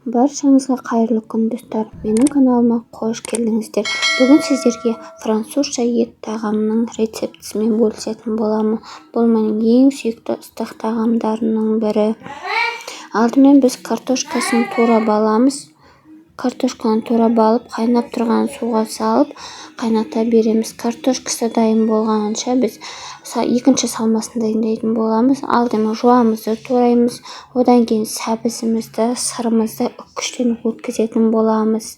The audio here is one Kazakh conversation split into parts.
Баршаңызға қайырлы күн, достар! Менің каналыма қош келдіңіздер! Бүгін сіздерге французша ет тағамының рецептісімен бөлісетін боламын. Бұл менің ең сүйікті ыстық тағамдарымның бірі. Алдымен біз картошкасын турап аламыз. Картошканы турап алып, қайнап тұрған суға салып, қайната береміз. Картошкасы дайын болғанша, біз екінші салмасын дайындайтын боламыз. Алдымен жуамызды тураймыз, одан кейін сәбізімізді, сырымызды үккіштен өткізетін боламыз.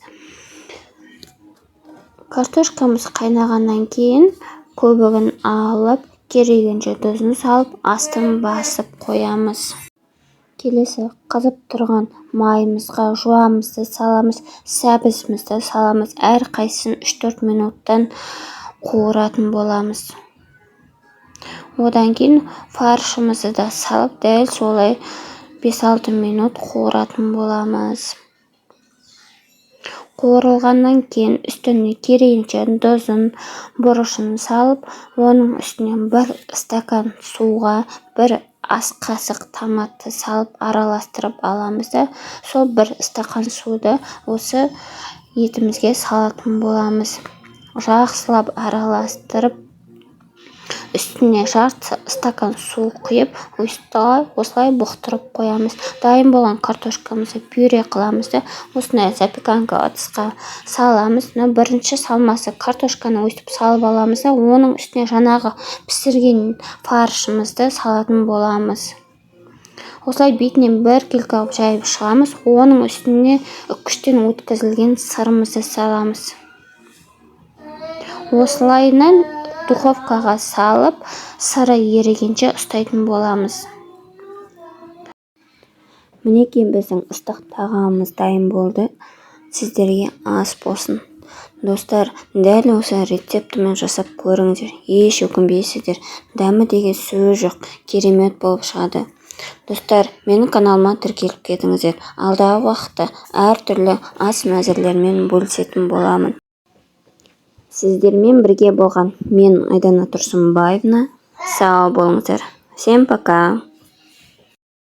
Картошкамыз қайнағаннан кейін көбігін алып, керегінше тұзын салып, астын басып қоямыз. Келесі қызып тұрған майымызға жуамызды саламыз, сәбізімізді саламыз. Әрқайсысын 3-4 минуттан қуыратын боламыз. Одан кейін фаршымызды да салып, дәл солай 5-6 минут қуыратын боламыз. Қуырылғаннан кейін үстіне керегінше тұзын, бұрышын салып, оның үстіне 1 стакан суға 1 ас қасық томатты салып, араластырып аламыз да, сол 1 стакан суды осы етімізге салатын боламыз. Жақсылап араластырып, үстіне жарты стакан су құйып, осылай бұқтырып қоямыз. Дайын болған картошкамызды пюре қыламыз да, осындай запеканка ыдысқа саламыз. Мына бірінші салмасы картошканы өйтіп салып аламыз да, оның үстіне жаңағы пісірген фаршымызды салатын боламыз. Осылай бетінен біркелкі қылып жайып шығамыз. Оның үстіне үккіштен өткізілген сырымызды саламыз. Осылайынан духовкаға салып, сыры ерігенше ұстайтын боламыз. Мінекей, біздің ыстық тағамымыз дайын болды. Сіздерге ас болсын, достар! Дәл осы рецептімен жасап көріңіздер, еш өкінбейсіздер. Дәмі деген сөз жоқ, керемет болып шығады. Достар, менің каналыма тіркеліп кетіңіздер. Алдағы уақытта әртүрлі ас мәзірлермен бөлісетін боламын. Сіздермен бірге болған мен, Айдана Тұрсынбаевна. Сау болыңыздар! Всем пока!